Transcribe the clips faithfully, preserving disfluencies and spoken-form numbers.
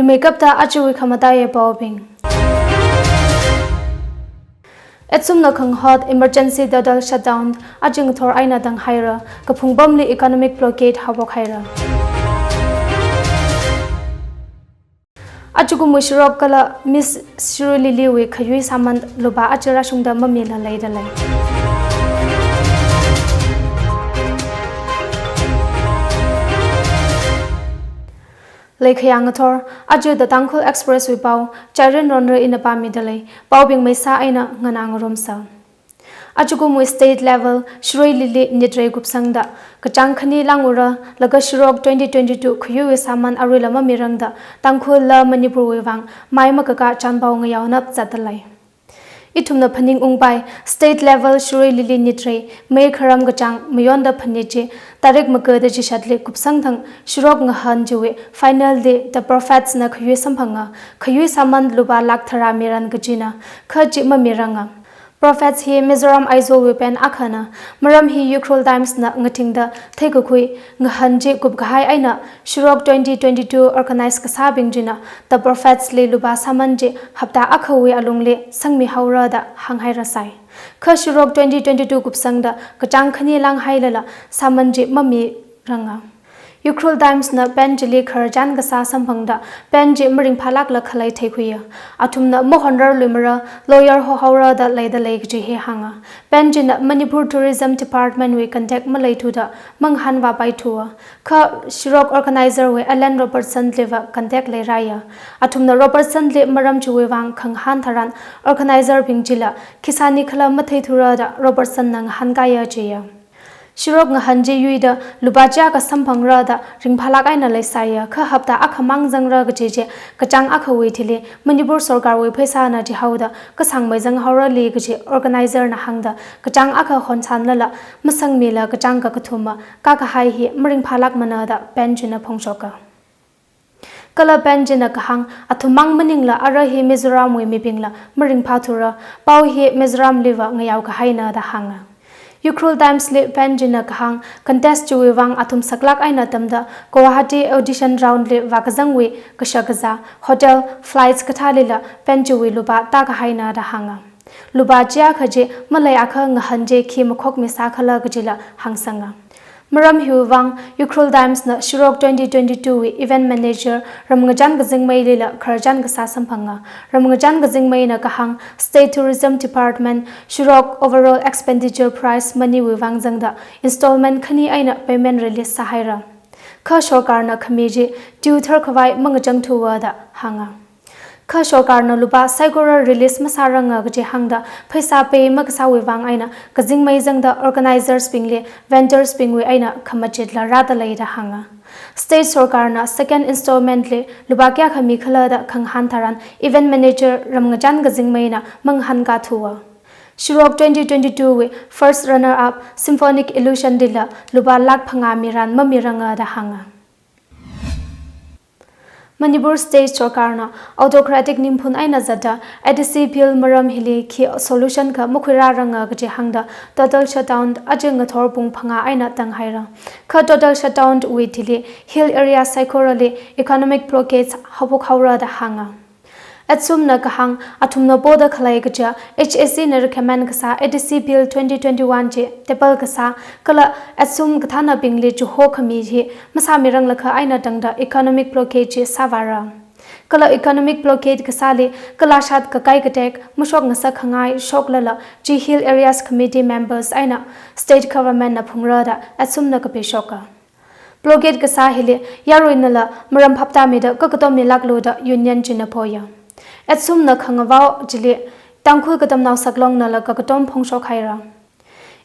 Rimeikapta ajawui khamataiya paobing. Athumna khangahot emergency total shutdown aja ngathor eina tanghaira, kaphung pamli economic blockade haophok haira. Ajakumwui Shirok kala Miss Shirui Lily wui khayui sāman lupā aja rāshungda mamila leidalei. Leikhayā ngathor, aja The Tangkhul Express wui pao, Chairin Ronra ina pāmidalei, paobing maisā eina nganā ngarumsa. Ajakumwui state level Shirui Lily nitrei kupsangda, kachāng khani langura, laga Shirok twenty twenty-two khayuiwui sāman aruila mamirangda, Tangkhul la Manipur wui vang mai makakā chānpao ngayaonap zatdalei. Ithumna phaningungpai, state level Shirui Lily nitrei, mai kharam kachāng mayonda phanit chi, tarik makada chishatli kupsang thang, Shirok ngahān chiwui final li The Prophets na khayui samphanga, khayui sāman lupā lakh tharā miran kajina, kha chi mamiranga. Prophets hi Mizoram Aizawl wui band akhana, maram hi Ukhrul Times na ngathingda theikakhui ngahān chi kupkahai eina Shirok twenty twenty-two organize kasābing china The Prophets li lupā sāman chi hapta akhawui alungli sangmihaora da hānghairasai. Kha Shirok twenty twenty-two kupsangda kachāng khani langhailala sāman chi mamiranga. Ukhrul Times na band chili khararchan kasā samphangda, band chi maringphālākla khalei theikhuiya. Athumna mahonrarluimara, lawyer hohaora da leidalei kaji hi hānga. Band china Manipur Tourism Department wui contact maleithuda mangahānvāpaithuwa. Kha Shirok organizer wui Alan Robertson liva contact leirāya. Athumna Robertson li maram chiwui vang khangahān tharan organizer bing chila khi sāni khala matheithura da Robertson na ngahānkaiya jiya. Shirok ngahān chi yuida lupā chiyākha samphangra da ringphālāk eina leisāya, kha hapta akhamang zangra kaji chi kachāng akhawui thili Manipur sorkarwui pheisāna jihaoda kasāngmei zanghaorali kaji organizer na hāngda kachāng akha honsanlala masangmila kachāng kakathuma kakahai hi maringphālākmana da band china phongshoka. Kala band china kahāng, athummang maningla ara hi Mizoramwui mibingla maringphāthura, pao hi Mizoramliva ngayaokahaina da hānga. Ukhrul Times li band china kahāng, contest chiwui vang athum saklāk eina tamda Guwahati audition round li vākazangwui kashakazā, hotel, flights kathālila band chiwui lupā tākahaina da hānga. Lupā chiyākha chi maleiakha ngahān chi khi makhokmisā khala kajila hāngsanga. Maram hiwui vang, Ukhrul Times na Shirok twenty twenty-two wui event manager Ramngachan Kazingmeilila khararchan kasā samphanga. Ramngachan Kazingmeina kahāng, State Tourism Department Shirok overall expenditure prize money wui vang zangda installment khani eina payment release sāhaira. Kha sorkarna khami chi due tharkhavai mangachangthuwa da hānga. Kha sorkarna lupā saikora release masāranga kaji hāngda pheisā pay makasāwui vang eina Kazingmei zangda organizers bingli vendors bingwui eina khamachitla rādalei da hānga. State sorkarna second installment li lupā kayākha mikhala da khangahān tharan event manager Ramngachan Kazingmeina mangahānkathuwa. Shirok twenty twenty-two wui first runner up Symphonic Illusion lila lupā lakh phangā miran mamiranga da hānga. Manipur State sorkarna autocratic ningphun eina zatda A D C Bill maram hili khi solution kha makhuirāranga kaji hāngda total shutdown aja ngathor pung phangā eina tanghaira. Kha total shutdown wui thili hill area saikorali economic blockades haophokhaora da hānga. Athumna kahāng, athumna poda khalei kaja H A C na recommend kasā A D C Bill twenty twenty-one chi table kasā, kala athum kathānabingli chiho khami hi masāmiranglakha eina tangda economic blockade chi sāvāra. Kala economic blockade kasāli kalashat kakai katek mashokngasak khangai shoklala chi hill areas committee members eina state government na phungra da athumna kapishoka. Blockade kasā hili yaruinala maram phaptāmida kakatom milāklu da union china phoya. Athumna khangavao chili Tangkhul Katamnao Saklongnala kakatom phongshok haira.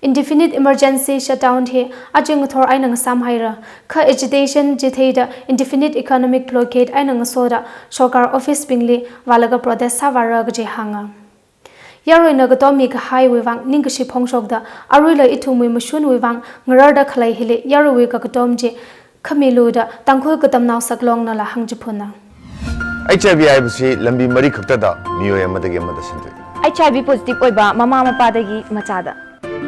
Indefinite emergency shutdown hi aja ngathor eina ngasām haira, kha agitation chitheida indefinite economic blockade eina ngasoda sorkar office bingli vālaga protest sāvāra kaji hānga. Yaruina katom mikahaiwui vang ningkashi phongshokda, aruila ithumwui mashunwui vang ngararda khalei hili yaruiwui kakatom chi khamilu da Tangkhul Katamnao Saklongnala hāngchiphuna. H I V ꯍꯥꯏꯕꯁꯤ ꯂꯝꯕꯤ ꯃꯔꯤ ꯈꯛꯇꯗ ꯃꯤꯑꯣꯏ ꯑꯃꯗꯒꯤ ꯑꯃꯗ ꯁꯟꯗꯣꯛꯏ꯫ H I V positive ꯑꯣꯏꯕ ꯃꯃꯥ ꯃꯄꯥꯗꯒꯤ ꯃꯆꯥꯗ꯫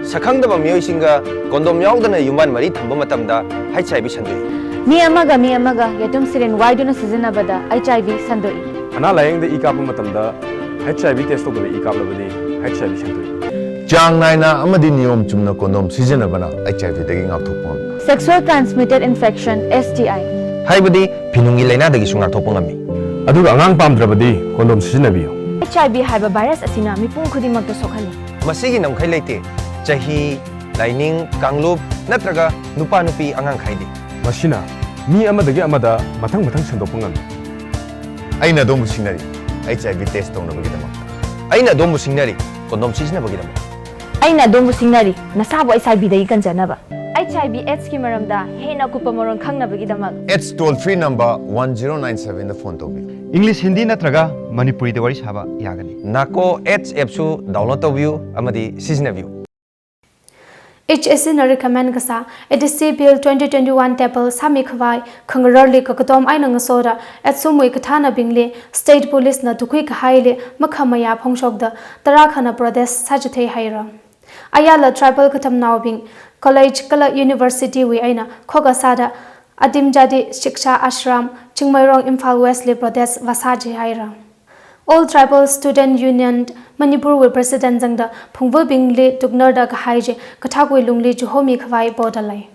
ꯁꯛꯈꯪꯗꯕ ꯃꯤꯑꯣꯏꯁꯤꯡꯒ condom ꯌꯥꯎꯗꯅ ꯌꯨꯝꯕꯥꯟ ꯃꯔꯤ ꯊꯝꯕ ꯃꯇꯝꯗ H I V ꯁꯟꯗꯣꯛꯏ꯫ Mi amaga mi amaga yathum sirin waiduna sizinabada H I V santoi. ꯑꯅꯥ ꯂꯥꯌꯦꯡꯗ ꯏ ꯀꯥꯞꯄ ꯃꯇꯝꯗ H I V test ꯇꯧꯗꯅ ꯏ ꯀꯥꯞꯂꯕꯗꯤ H I V ꯁꯟꯗꯣꯛꯏ꯫ ꯆꯥꯡ ꯅꯥꯏꯅ ꯑꯃꯗꯤ ꯅꯤꯌꯣꯝ ꯆꯨꯝꯅ condom ꯁꯤꯖꯤꯟꯅꯕꯅ H I V ꯗꯒꯤ ꯉꯥꯛꯊꯣꯛꯄ ꯉꯝꯃꯤ꯫ Sexual transmitted infection, S T I. ꯍꯥꯏꯕꯗꯤ ꯐꯤꯅꯨꯡꯒꯤ ꯂꯥꯏꯅꯥꯗꯒꯤꯁꯨ ꯉꯥꯛꯊꯣꯛꯄ ꯉꯝꯃꯤ꯫ ꯑꯗꯨꯒ ꯑꯉꯥꯡ ꯄꯥꯝꯗ꯭ꯔꯕꯗꯤ condom ꯁꯤꯖꯤꯟꯅꯕꯤꯌꯨ꯫ H I V ꯍꯥꯏꯕ virus ꯑꯁꯤꯅ ꯃꯤꯄꯨꯝ ꯈꯨꯗꯤꯡꯃꯛꯇ ꯁꯣꯛꯍꯜꯂꯤ꯫ ꯃꯁꯤꯒꯤ ꯉꯝꯈꯩ ꯂꯩꯇꯦ꯫ ꯆꯍꯤ, ꯂꯥꯏꯅꯤꯡ, ꯀꯥꯡꯂꯨꯞ ꯅꯠꯇ꯭ꯔꯒ ꯅꯨꯄꯥ ꯅꯨꯄꯤ ꯑꯉꯥꯡ ꯈꯥꯏꯗꯦ꯫ ꯃꯁꯤꯅ ꯃꯤ ꯑꯃꯗꯒꯤ ꯑꯃꯗ ꯃꯊꯪ ꯃꯊꯪ ꯁꯟꯗꯣꯛꯄ ꯉꯝꯃꯤ꯫ ꯑꯩꯅ ꯑꯗꯣꯝꯕꯨ ꯁꯤꯡꯅꯔꯤ, H I V test ꯇꯧꯅꯕꯒꯤꯗꯃꯛ꯫ ꯑꯩꯅ ꯑꯗꯣꯝꯕꯨ ꯁꯤꯡꯅꯔꯤ, condom ꯁꯤꯖꯤꯟꯅꯕꯒꯤꯗꯃꯛ꯫ ꯑꯩꯅ ꯑꯗꯣꯝꯕꯨ ꯁꯤꯡꯅꯔꯤ, ꯅꯁꯥꯕꯨ H I V ꯗꯒꯤ ꯀꯟꯖꯅꯕ꯫ H I V AIDS ꯀꯤ ꯃꯔꯝꯗ ꯍꯦꯟꯅ ꯑꯀꯨꯞꯄ ꯃꯔꯣꯜ ꯈꯪꯅꯕꯒꯤꯗꯃꯛ꯫ AIDS toll free number one zero nine seven ꯗ phone ꯇꯧꯕꯤꯌꯨ꯫ English, Hindi ꯅꯠꯇ꯭ꯔꯒ ꯃꯅꯤꯄꯨꯔꯤꯗ ꯋꯥꯔꯤ ꯁꯥꯕ ꯌꯥꯒꯅꯤ꯫ NACO AIDS app ꯁꯨ download ꯇꯧꯕꯤꯌꯨ ꯑꯃꯗꯤ ꯁꯤꯖꯤꯟꯅꯕꯤꯌꯨ꯫ H A C ꯅ recommend ꯀꯁꯥ A D C Bill twenty twenty-one table sāmi khavai khangararli kakatom eina ngasoda ATSUM wui kathānabingli State Police na tukhui kahaili makhamayā phongshokda tarākhana protest sāchithei haira. Ayāla tribal katamnaobing college kala university wui eina khokkha sāda Adim Jadi Shiksha Ashram, Chingmeirong, Imphal West li protest vāsāchi haira. All Tribal Student Union Manipur wui president zangda phungvabingli tuknarda kahai chi kathākwui lungli chihomi khavai poda lei.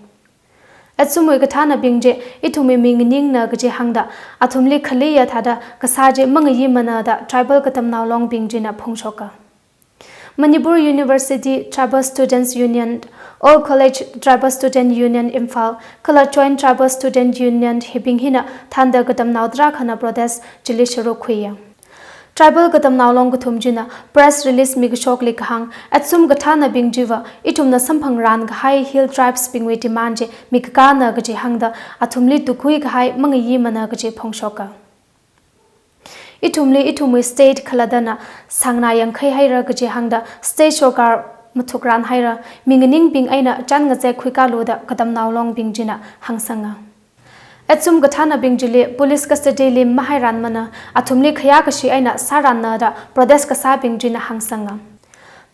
ATSUM wui kathānabing chi ithumwui mi nganingna kaji hāngda athumli khaleiya thāda kasā chi mangayimana da tribal katamnao longbing china phongshoka. Manipur University Tribal Students Union, All College Tribal Student Union Imphal, kala Joint Tribal Student Union hibing hina thānda katamnao tarākhana protest chili sharuk khuiya. Tribal katamnao long kathum china press release mikashokli kahāng, ATSUM kathānabing chiva ithumna samphangran kahai Hill Tribes bingwui demand chi mikakāna kaji hāngda athumli tukhui kahai mangayimana kaji phongshoka. Ithumli ithumwui state khalattana sāngnā yangkhai haira kaji hāngda state sorkar mathukran haira, mi nganingbing eina chān ngazek khuikalu da katamnao longbing china hāngsanga. ATSUM kathānabing chili police custody li mahairanmana, athumli khayā kashi eina sāranna da protest kasābing china hāngsanga.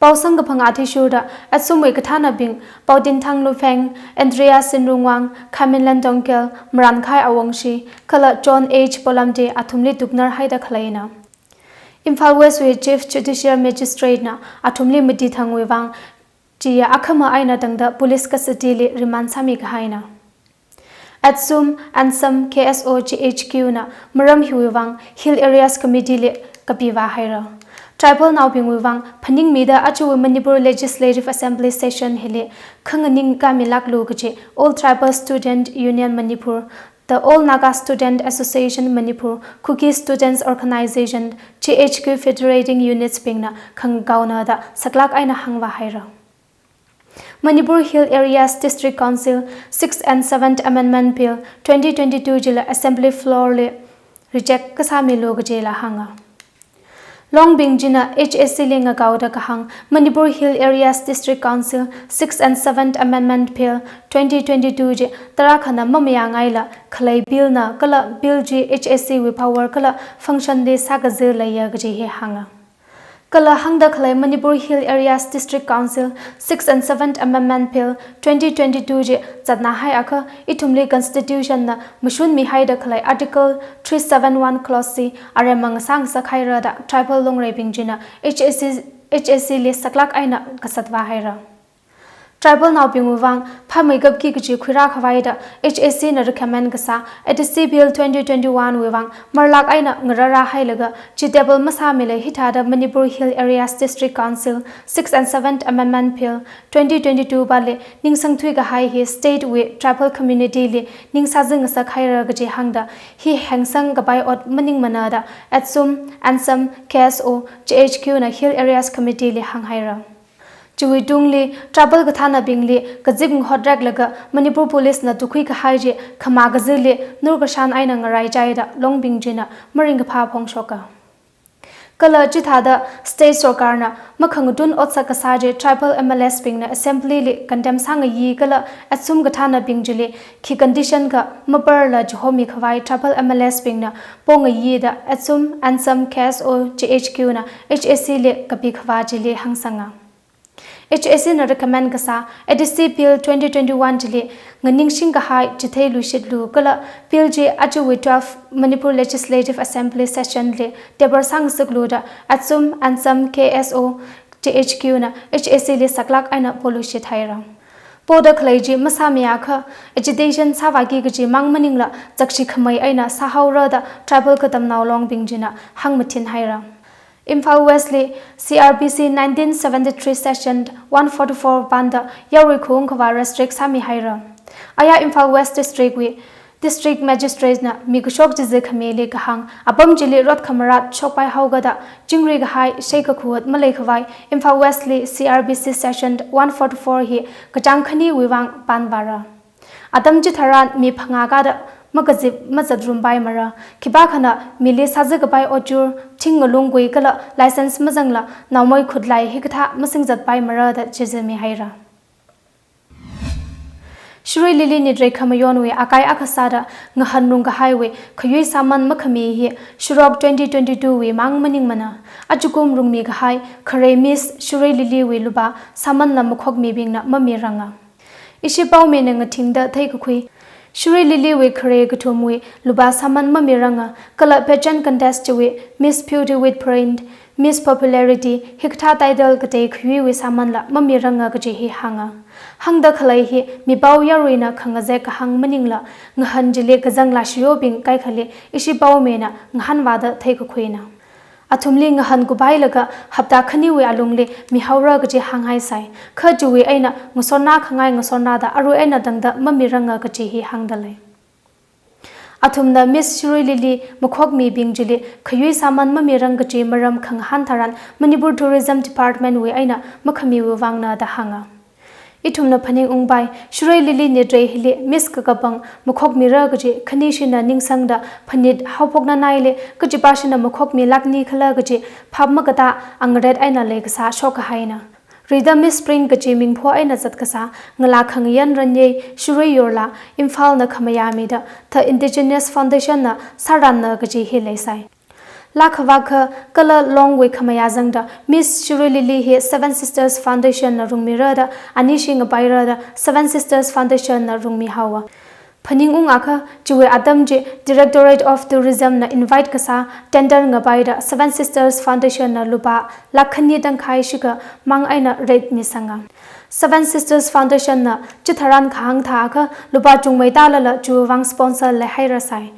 Paosang kaphang athishurda ATSUM wui kathānabing Paotinthang Lupheng, Andrea Sinrungwang, Khaminlan Dongkel, Marankhai Awungshi, kala John H Polamte athumli tuknar haida khaleina. Imphal West wui Chief Judicial Magistrate na athumli mati thangwui vang chiya akhama eina tangda police custody li remand sāmi kahaina. ATSUM, ANSAM, K S O, G H Q na maram hiwui vang Hill Areas Committee li kapi vāhaira. Tribal naobingwui vang phaningmida achuwui Manipur Legislative Assembly session hili khanganing kāmilaklu kaji All Tribal Student Union Manipur, the All Naga Student Association Manipur, Kuki Students Organization, G H Q federating units bingna khangakaona da saklak eina hāngvāhaira. Manipur Hill Areas District Council Sixth and Seventh Amendment Bill twenty twenty-two chila Assembly floor li reject kasāmilu kajila hānga. Longbing china H A C li ngakaoda kahāng, Manipur Hill Areas District Council Sixth and Seventh Amendment Bill twenty twenty-two chi tarākhana mamayāngaila khalei bill na kala bill chi H A C wui power kala function li sākazi leiya kaji hi hānga. Kala hāngda khalei Manipur Hill Areas District Council Sixth and Seventh Amendment Bill twenty twenty-two chi zatnāhaiakha ithumli Constitution na mashunmihaida khalei Article three seven one Clause C aremma ngasā ngasakhaira da tribal longreibing china H A C, H A C li saklak eina kasatvāhaira. Tribal naobingwui vang phameikapki kaji khuirā khavaida H A C na recommend kasā A D C Bill twenty twenty-one wui vang marlak eina ngararāhailaga chi table masāmila hithāda Manipur Hill Areas District Council Sixth and Seventh Amendment Bill twenty twenty-two pali ningsangthui kahai hi state wui tribal community li ningsāzing ngasakhaira kaji hāngda hi hengsang kapai ot maningmana da ATSUM, ANSAM, K S O, G H Q na Hill Areas Committee li hānghaira. Chiwui tungli, tribal kathānabingli kazip ngahot reklaga Manipur Police na tukhui kahai chi khamā kazili nur kashan eina ngaraichaida longbing china maringkaphā phongshoka. Kala chithāda state sorkarna makhangatun otsak kasā chi tribal M L As bingna assembly li condemn sāngayi kala ATSUM kathānabing chili khi condition kha maparla chihomi khavai tribal M L As bingna pongayida ATSUM, ANSAM, K S O, G H Q na H A C li kapi khavā chili hāngsanga. H A C na recommend kasā A D C Bill twenty twenty-one chili nganingshing kahai chitheiluishitlu kala Bill chi ajawui twelve Manipur Legislative Assembly session li table sāngasaklu da ATSUM, ANSAM, K S O, G H Q na H A C li saklāk eina poluishit haira. Poda khalei chi masāmiakha agitation sāvāki kaji mang maningla zakshi khamei eina sāhaora da tribal katamnao longbing china hāngmathin haira. Imphal West li C R P C nineteen seventy-three section one forty-four panda yarui khaung khavā restrict sāmi haira. Aya Imphal West District wui District Magistrate na mikashok chizi khamili kahāng apam chili rot khamarat shokpai haokada chingri kahai shei kakhuat malei khavai Imphal West li C R P C section one forty-four hi kachāng khaniwui vang panvāra. Atam chitharan mi phangā kada makazip mazatrum paimara, khipākhana mili sāzi kapai ochur, thing ngalung kui kala license mazangla naomei khutlai hikathā masingzat paimara da chizimi haira. Shirui Lily Nitrei khamayonwui akai akha sāda ngahan rung kahaiwui khayui sāman makhami hi Shirok twenty twenty-two wui mang maningmana. Achukum rungmi kahai khare Miss Shirui Lily wui lupā sāmanla makhokmibingna mamiranga. Ishi paomina ngathingda theikakhui Shirui Lily wui khare kathumwui lupā sāman mamiranga kala pageant contest chiwui Miss Beauty with Brain, Miss Popularity hikathā title katei khayuiwui sāmanla mamiranga kaji hi hānga. Hāngda khalei hi mipao yaruina khangazek kahāng maningla ngahan chili kazang lashiyobing kaikhali ishi paomina ngahānvāda theikakhuina. Athumli ngahan kupailaga hapta khaniwui alungli mihaora kaji hānghaisai. Kha chiwui eina ngasonna khangai ngasonna da arui eina tangda mamiranga kaji hi hāngda lei. Athumna Miss Shirui Lily makhokmibing chili khayui sāman mamirang kaji maram khangahān tharan Manipur Tourism Department wui eina makhamiwui vangna da hānga. Ithumna phaningungpai, Shirui Lily Nitrei hili Miss kakapang makhokmira kaji khanishina ningsangda phanit haophokna naili kachipāshina makhokmilākni khala kaji phap makatā angaret eina leikasā shokkahaina. Rida Miss Spring kaji mingpho eina zatkasā ngalā khangayan ranyei Shirui Yorla Imphal na khamayāmida The Indigenous Foundation na sāranna kaji hi leisai. Laa khavākha kala longwui khamayā zangda Miss Shirui Lily hi Seven Sisters Foundation na rungmira da anishi ngapaira da Seven Sisters Foundation na rungmihaowa. Phaningungakha chiwui atam chi Directorate of Tourism na invite kasā tender ngapaida Seven Sisters Foundation na lupā lakh khani tangkhai shikha mang eina rate misanga. Seven Sisters Foundation na chitharan kahāng thākha lupā chungmei tālala chiwui vang sponsor leihairasai.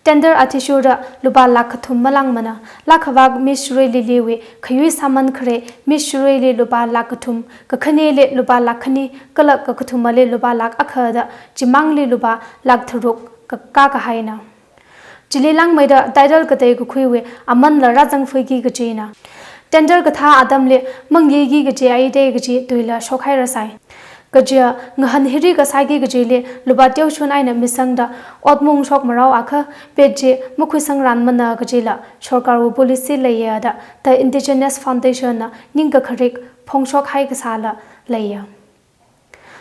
Tender athishurda lupā lakh kathum malangmana. Laa khavāk Miss Shirui Lily wui khayui sāman khare Miss Shirui li lupā lakh kathum, kakhanili lupā lakh khani kala kakathumali lupā lakh akha da chimangli lupā lakh tharuk kakā kahaina. Chili langmeida title katei kakhuiwui amanla rāzangphuiki kajina. Tender kathā atamli mangyiki kaji aite kaji tuila shokhairasai. Kajiya ngahan hiri kasāki kajili lupā teoshun eina misangda ot maungshok marao akha pet chi makhuisangranmana kajila sorkarwui policy leiya da The Indigenous Foundation na ningkakharik phongshokhai kasāla leiya.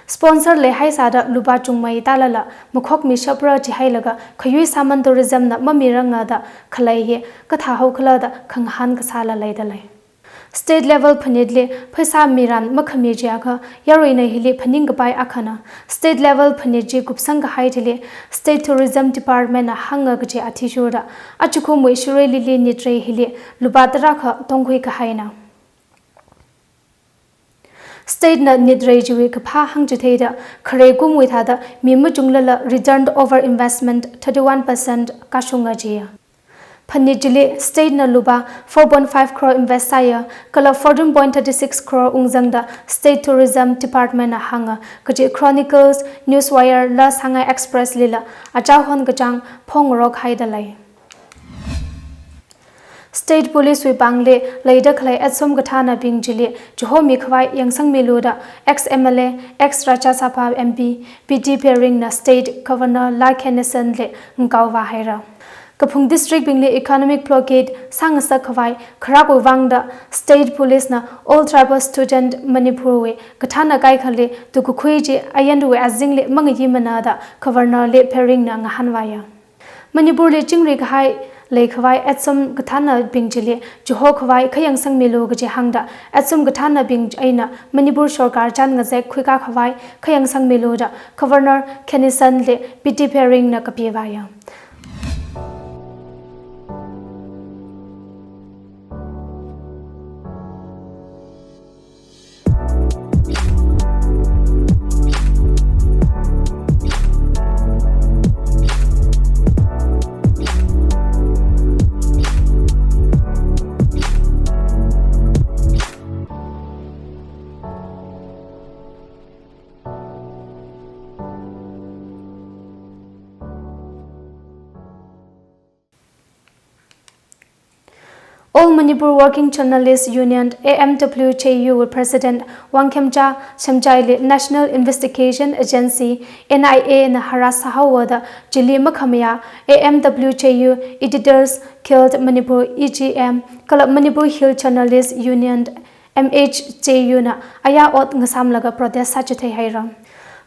Sponsor leihaisāda lupā chungmei tālala makhokmishapra jihailaga khayui sāman tourism na mamiranga da khalei hi kathāhao khala da khangahān kasāla leida lei. State level phanitli pheisā miran makhami jiakha yaruina hili phaningkapai akhana. State level phanit chi kupsang kahai thili State Tourism Department na hānga kaji athishurda achukumwui Shirui Lily Nitrei hili lupā tarākha tongkhui kahaina. State na nitrei chiwui kaphā hāngchitheida khare kumwui thāda mi machunglala return over investment thirty-one percent kashunga jiya. Phanit chili state na lupā four point five crore invest sāya, kala fourteen point thirty-six crore ungzangda State Tourism Department na hānga kaji Chronicles, Newswire la Sangai Express lila achahon kachāng phongrok haida lei. State Police wui pāngli leida khalei ATSUM kathānabing chili chihomi khavai yangsangmilu da ex M L A, ex Rajya Sabha M P, B D Pering na State Governor La Ganesan li ngakaovā haira. Kaphung district bingli economic blockade sāngasak khavai kharakwui vangda State Police na All Tribal Student Manipur wui kathāna kaikhali tukakhui chi ayanwui azingli mangayimana da Governor li Pering na ngahānvāya. Manipur li chingri kahai leikhavai athum kathānnabing chili chihokhavai khayangsangmilu kaji hāngda, athum kathānnabing eina Manipur sorkar chān ngazek khuikakhavai khayangsangmilu da Governor Ganesan li P T Pherring na kapivāya. All Manipur Working Journalists Union, A M W J U President Wangkhemcha Shamjai li National Investigation Agency, N I A na harass sāhaowa da chili makhamayā A M W J U Editors Guild Manipur, E G M, kala Manipur Hill Journalists Union, M H J U na ayā ot ngasāmlaga protest sāchithei haira.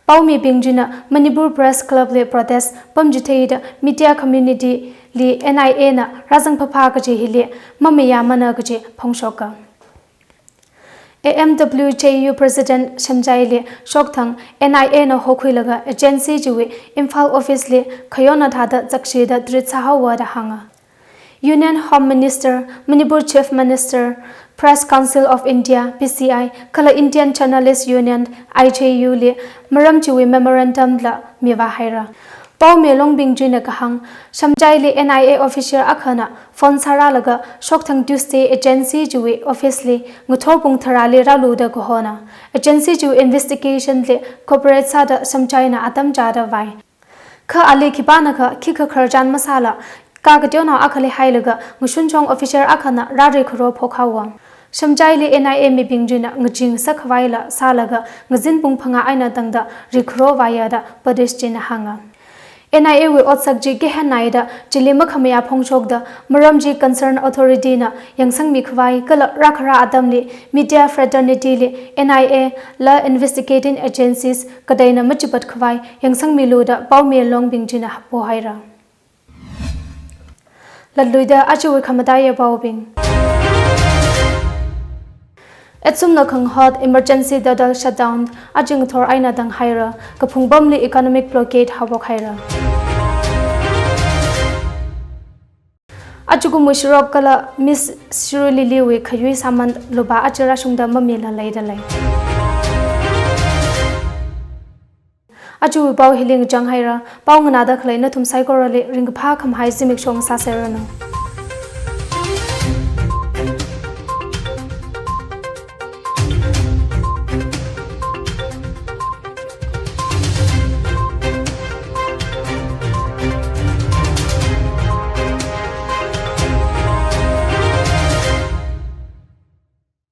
Paomibing china Manipur Press Club li protest pamchitheida media community li N I A na rāzangphaphā kaji hili mamayāmana kaji phongshoka. A M W J U President Shamjai li shokthang N I A na hokhuilaga agency chiwui Imphal office li khayonna thāda zakshida treat sāhaowa da hānga. Union Home Minister, Manipur Chief Minister, Press Council of India, P C I, kala Indian Journalist Union, I J U li maram chiwui memorandum la mivā haira. Paomi longbing china kahāng, Shamjai li N I A official akhana phone sārālaga shokthang Tuesday agency chiwui office li ngathor pung tharāli rālu da kahona. Agency chiwui investigation li cooperate sāda Shamjai na atam chāda vāi. Kha ali khipānakha khikha khararchan masāla, kakateonao akhali hailaga ngashunchong officer akhana rārikharo phokhaowa. Shamjai li N I A mibing china ngachee ngasak khavaila sālaga ngazin pung phangā eina tangda rikharo vāya da Pradesh china hānga. N I A wui otsak chi kehen naida chili makhamayā phongshokda maram chi concern authority na yangsangmi khavai kala rākhara atamli media fraternity li N I A la investigating agencies kateina machipat khavai yangsangmilu da paomi longbing china hapo haira. Latluida ajawui khamataiya paobing. Athumna khanghot emergency total shutdown aja ngathor eina tang haira, kaphung pamli economic blockade haophok haira. Ajakumwui Shirok kala Miss Shirui Lily wui khayui sāman lupā aja rāshungda mamila leida lei. Ajawui pao hili ngachang haira, pao nganāda khalei nathum saikorali ringkaphā khamahai zimiksho sāserranu.